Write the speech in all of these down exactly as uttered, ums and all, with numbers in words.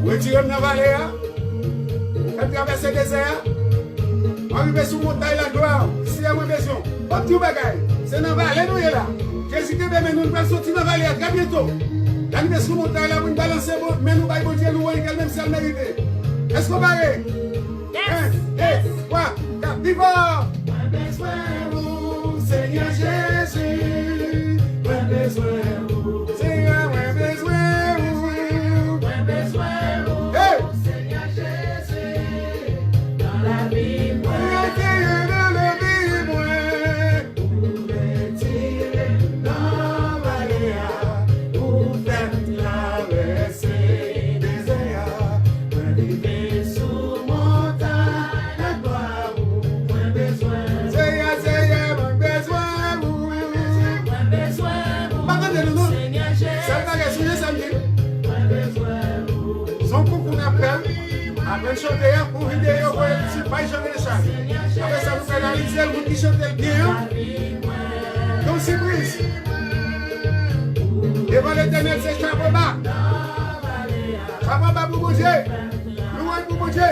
Retire m nan vale a. Fè m travèse dezè a. Mwen rive sou montay laglwa. Seyè, mwen bezwen w. Fò m di w bagay. Se nan vale nou ye la. Jezi kenbe men nou, nou pral soti nan vale a trè byento. N a rive sou montay la pou n balanse men nou bay Bondye louwanj ke l menm sèl merite. Èske w pare? Yes. En, de, twa, kat, viva! Mwen bezwen ou, Senyè Jezi. Mwen bezwen ou. Senyè, mwen bezwen ou. Mwen bezwen ou, hey! Senyè Jezi, nan lavi mwen. Senyè, nan lavi mwen. Ou retire m nan vale a, ou fè m travèse dezè a. Mwen rive sou montay laglwa ou, mwen bezwen ou. Seyè, Seyè, mwen bezwen ou. Mwen bezwen ou. M pa tande nou, non. Senyè Jezi. Sèl bagay, sonje sa m di. Mwen bezwen ou. Se yon konkou n ap fè. Apre n chante a, pou videyo voye l sou paj Jean René Charles. Apre sa, nou pral analize l, moun ki chante l byen an. Yon sipriz. Devan Letènèl, se chapo ba. Chapo ba pou Bondye. Louwanj pou Bondye.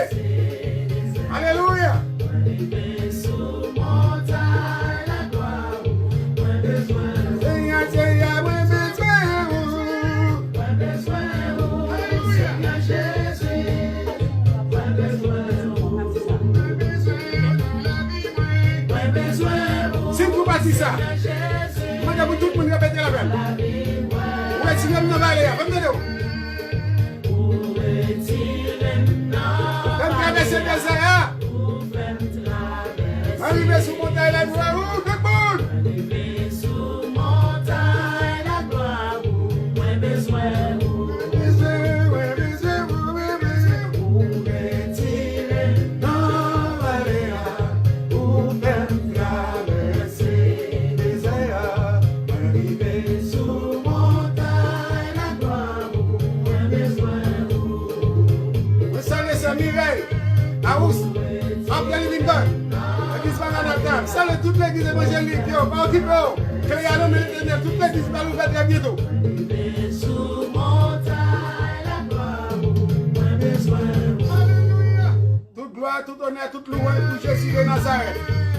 Alelouya. Senyè, Senyè, mwen bezwen ou. Mwen bezwen ou, Senyè Jezi. Mwen bezwen ou. Mwen bezwen ou. Si m tou pati sa, mwen mande pou tout moun repete l avè m. Ou retire m nan vale a. Fè m tande w. Fè m travèse dezè a. Mwen rive sou montay laglwa ou, tout moun. Mwen rive sou montay laglwa ou, mwen bezwen ou. Mwen bezwen ou, mwen bezwen ou, mwen bezwen ou. Ou retire m nan vale a, ou fè m travèse dezè a. Mwen rive sou montay laglwa ou, mwen bezwen ou. Mwen salye sè Mireille. House, Up the Living God, legliz Maranata, m salye tout legliz evanjelik yo, pa okipe w, kle a nan men Letènèl, tout legliz pral ouvè trè byento. Alelouya! Tout glwa, tout onè, tout louwanj pou Jezi de Nazarèt.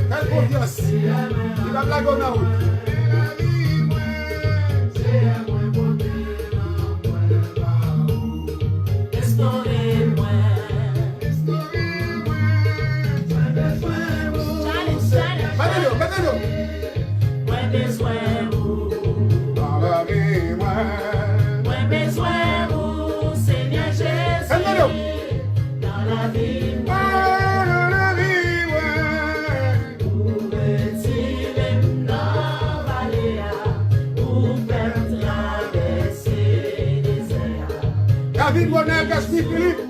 Fè l konfyans, li p ap lage w nan wout. Restore mwen. Restore mwen. Mwen bezwen ou. Challenge, challenge. Mete l yo, mete l yo. Mwen bezwen ou. Nan lavi mwen. Mwen bezwen ou, Senyè Jezi. Mete l yo. Nan lavi mwen. Nan lavi mwen. Ou retire m nan vale a, ou fè m travèse dezè a. David Bonheur, Gaspy Philippe,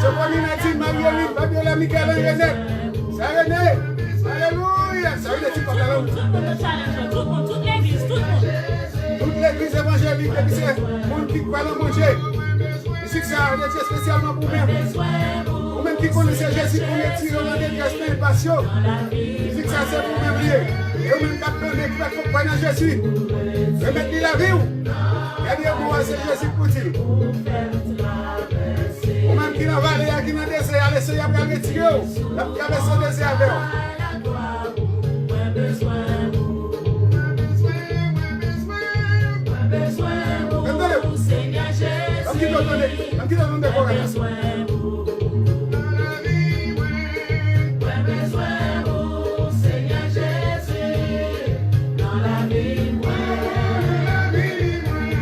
Sophronie Nadine, Marie-Olive, Fabiola, Michael, Henriette, Sarené, alelouya, Sarené, ti kòb la, la. Tout moun nan challenge la, tout moun, tout legliz, tout moun. Tout legliz evanjelik, depi se moun ki kwè nan Bondye. Mizik sa a dedye espesyalman pou ou menm. Ou menm ki konnen se Jezi pou retire w nan detrès, nan enpas yo. Mizik sa a se pou ou menm li ye. E ou menm k ap tande, ki pa t ko kwè nan Jezi, remèt li lavi w. Dènye mo a se Jezi k pou di l. Ou menm ki nan vale a, ki nan dezè a, le Senyè pral retire w. L ap travèse dezè avè w. Mwen bezwen ou. Mwen bezwen ou. Mwen bezwen ou. Mwen bezwen ou. Mwen bezwen ou, Senyè Jezi. Ann kite w tande. Ann kite w tande kòrèl la. Mwen bezwen ou. Mwen bezwen ou, Senyè Jezi. Nan lavi mwen. Nan lavi mwen.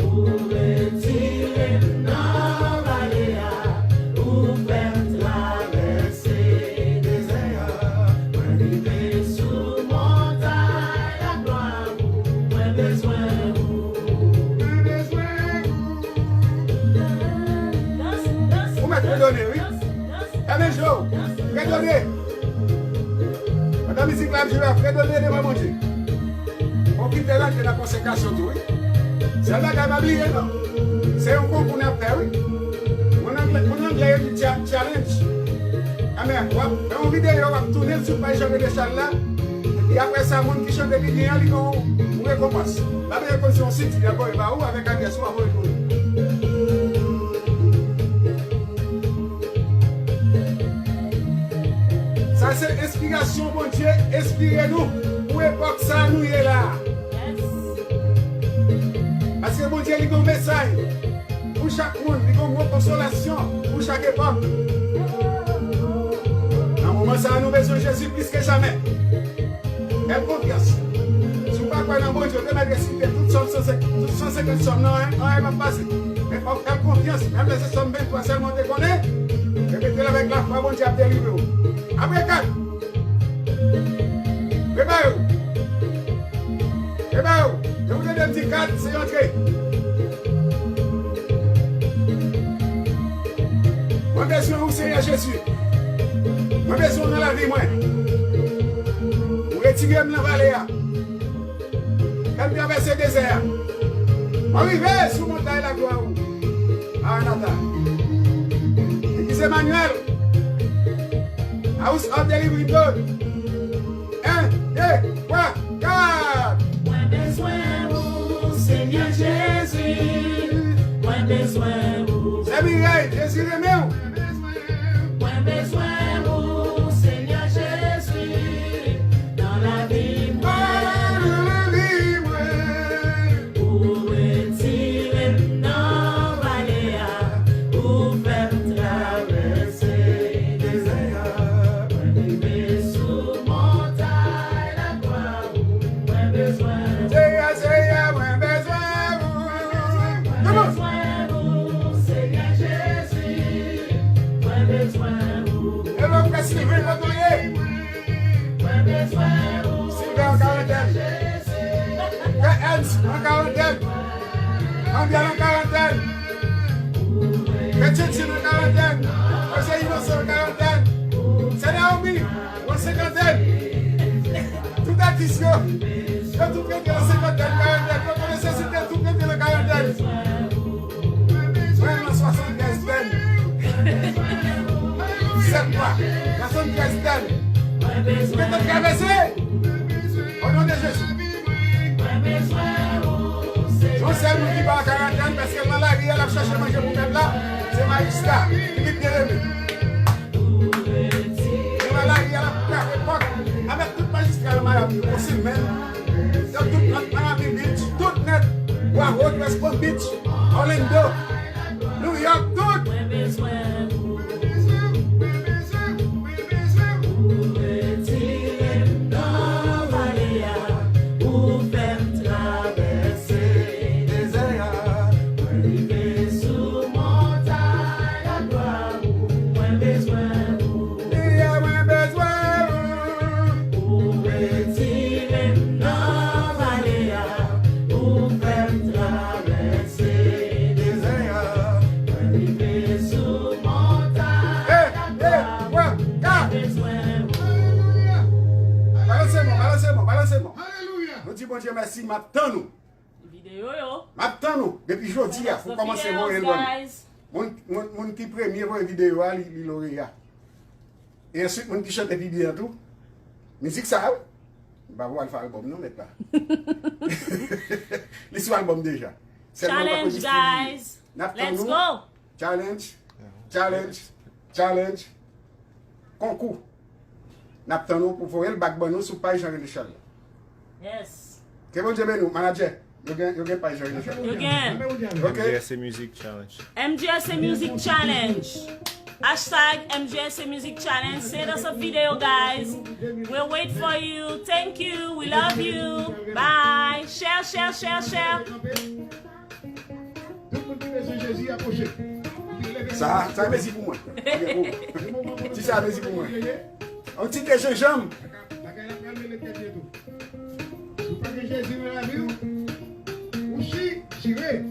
Ou retire m nan vale a, ou fè m travèse dezè a. Mwen rive sou montay laglwa ou, mwen bezwen ou. Mwen bezwen ou. Ou mèt fredone, wi. Fèmen je w. Fredone. Pandan mizik la ap jwe a, fredone devan Bondye. Fò w kite l antre nan konsekrasyon tou, wi. Sèl bagay, pa bliye, non. Se yon konkou n ap fè, wi. Moun anglè, moun anglè yo di cha-, challenge. Amè, w ap fè yon videyo, w ap tounen l sou paj Jean René Charles la. Epi apre sa, moun ki chante pi byen an, li gen yon, yon rekonpans. Pa bliye konn se yon C D y ap voye ba ou avèk adrès ou, w ap voye pou li. Enspirasyon Bondye enspire nou pou epòk sa a nou ye la a. Paske Bondye li gen yon mesaj pou chak moun, li gen yon mo konsolasyon pou chak epòk. Nan moman sa a, nou bezwen Jezi plis ke jamè. Fè l konfyans. Si w pa kwè nan Bondye, w te mèt resite tout sòm san senkant, tout san senkant sòm nan, anyen p ap pase. Men fò w fè l konfyans. Menm lè se sòm venntwa sèlman w te konnen, repete l avèk lafwa, Bondye ap delivre w. Apre kat, prepare w. Prepare w. Lè w tande m di kat, se antre. Mwen bezwen ou, Senyè Jezi. Mwen bezwen w nan lavi mwen. Ou retire m nan vale a. Fè m travèse dezè a. Mwen rive sou montay laglwa ou. Maranata. Egliz Emmanuel. House of the Living God. En, de, twa, kat. Mwen bezwen ou, Senyè Jezi. Mwen bezwen ou. Sè Miray, Jezi renmen w. Mwen bezwen ou, Senyè Jezi, nan lavi mwen. Nan lavi mwen. Ou retire m nan vale a, ou fè m travèse dezè a. Mwen rive sou montay laglwa ou, mwen bezwen ou. Seyè, Seyè, mwen bezwen ou. Mwen bezwen ou, Senyè Jezi. Mwen bezwen ou. Hello, Frè Sylvain, kote w ye? Mwen bezwen ou, Sylvain an karantèn. Frè Ernst an karantèn. Manbyèl an karantèn. Frè Tchenchen an karantèn. Frè Inosan an karantèn. Sè Naomi, ou an senkantèn. Tout atis yo, yo tout rete an senkantèn, karantèn. Yo konnen se site tout rete nan karantèn. Mwen nan swasanntrèz tèn. Sèt mwa. Swasanntrèz tèn. Ou gentan travèse. O non de Jezi. Yon sèl moun ki pa an karantèn, paske l nan lari a, l ap chache manje pou pèp la, se Majistra Philippe Bien-Aimé. Li nan lari a, l ap frape pòt avèk tout majistra nan Miami, Councilman, nan tout, nan Miami Beach, tout nèt, Broward, West Palm Beach, Orlando, New York, tout. Mwen bezwen ou. Ou retire m nan vale a, ou fè m travèse dezè a. Mwen rive sou montay laglwa ou, mwen bezwen ou. Seyè, mwen bezwen ou. Ou retire m nan vale a, ou fè m travèse dezè a. Mwen rive sou montay laglwa ou, mwen bezwen ou. Alelouya. Balanse men w, balanse men w, balanse men w. Alelouya. Nou di Bondye mèsi, m ap tann ou. Videyo yo. M ap tann ou depi jodi a pou w kòmanse voye l ban nou. Moun, moun, moun ki premye voye videyo a, li, li loreya. E answit, moun ki chante pi byen an tou. Mizik sa a, wi. M pa pou al fè albòm non, mèt la. Li sou albòm deja. Sèlman l pako distribye. N ap tann ou. Challenge, challenge, challenge. Konkou. N ap tann ou pou voye l back ban nou sou paj Jean René Charles la. Yes. Ke Bondye beni w, manadjè. Yo gen, yo gen paj Jean René Charles. Yo gen. Ok. M J S A Music Challenge. M J S A Music Challenge. Hashtag M J S A Music Challenge. Send us a video, guys. We'll wait for you. Thank you. We love you. Bye. Share, share, share, share. Tout moun ki bezwen Jezi, apwoche. Sa, sa mezi pou mwen. Ti sa mezi pou mwen. Yon ti te jenjanm. Bagay la pral mele tèt li tou. Si w pa gen Jezi nan lavi w, ou chi, chire.